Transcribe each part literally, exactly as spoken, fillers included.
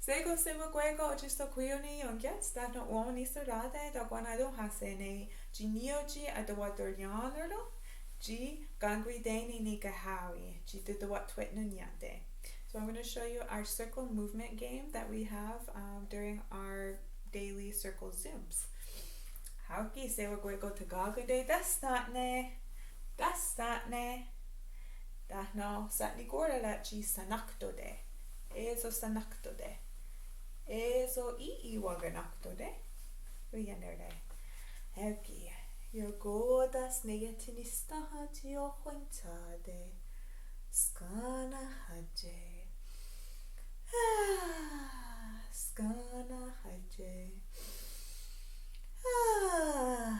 Shé:kon sewakwé:kon, otsísto kwí:io ne iónkiats tánon' òn:wa niserá:te takwana'tón:hahse' ne tsi ní:ioht tsi atewatohrién:noro' tsi kakwitè:ne nikahá:wi tsi tetewathwe'nónniahte'. So I'm going to show you our circle movement game that we have um, during our daily circle Zooms. Hao' ki' sewakwé:kon, teká:konte' tásta'ne', tásta'ne'. Tánon' sa'nikòn:ra tsi sanáktohte'. É:so sanáktohte'. É:so í:i wakanáktohte'. Wí:ienhre'. Hao' ki'. Iakó:tens ne iethinisténha tsi iohwentsà:te. Skanahátye. Ah, skanahátye. Ah.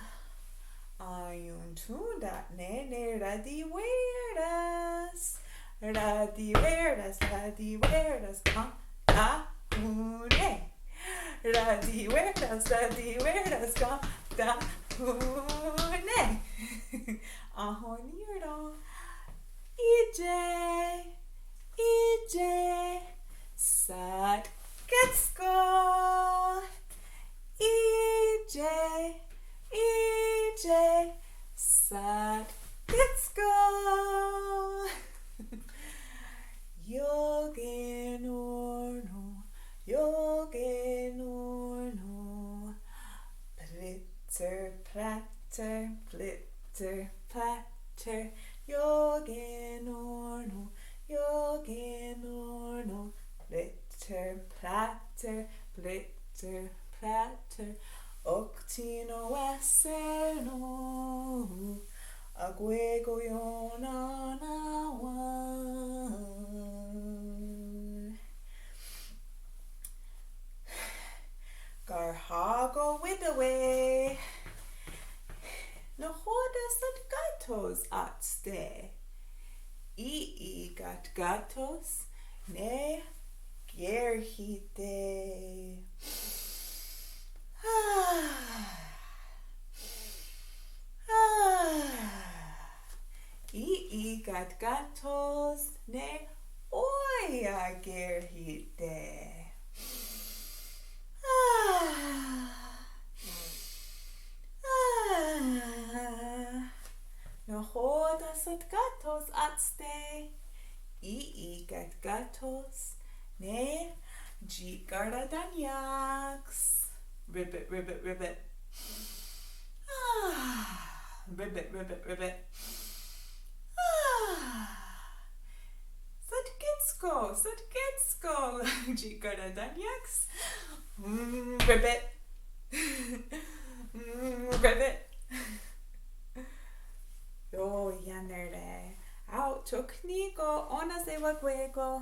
Aiontón:ta'ne' ne ratiwé:ras. Ratiwé:ras, ratiwé:ras, kentahón:ne'. Ratiwé:ras, ratiwé:ras, kentahón:ne'. Ahonní:ron'. Í:iete', í:iete', satkétsko'. Í:iete', í:iete', satkétsko'. Iokenón:no', iokenón:no'. Plitter, platter, plitter, platter. Iokenón:no', iokenón:no'. Plitter, platter, plitter, platter. Ok tsi nonwehsé:non'. Akwé:kon ionaná:wen. Karhá:kon wítewe'. Nahò:ten satkáthos átste'? Í:i katkáthos ne kerhí:te'. Í:i katkáthos ne ó:ia' kerhí:te'. Nahò:ten satkáthos átste'? Í:i katkáthos ne tsi karataní:iaks. Ribbit, ribbit, ribbit. Ah, ribbit, ribbit, ribbit. Ah. Satkétsko', satkétsko'. Tsi karataní:iaks. Mm, ribbit. Mm, ribbit. Ioiánere'. Aón:ton' ní:kon, ó:nen sewakwé:kon.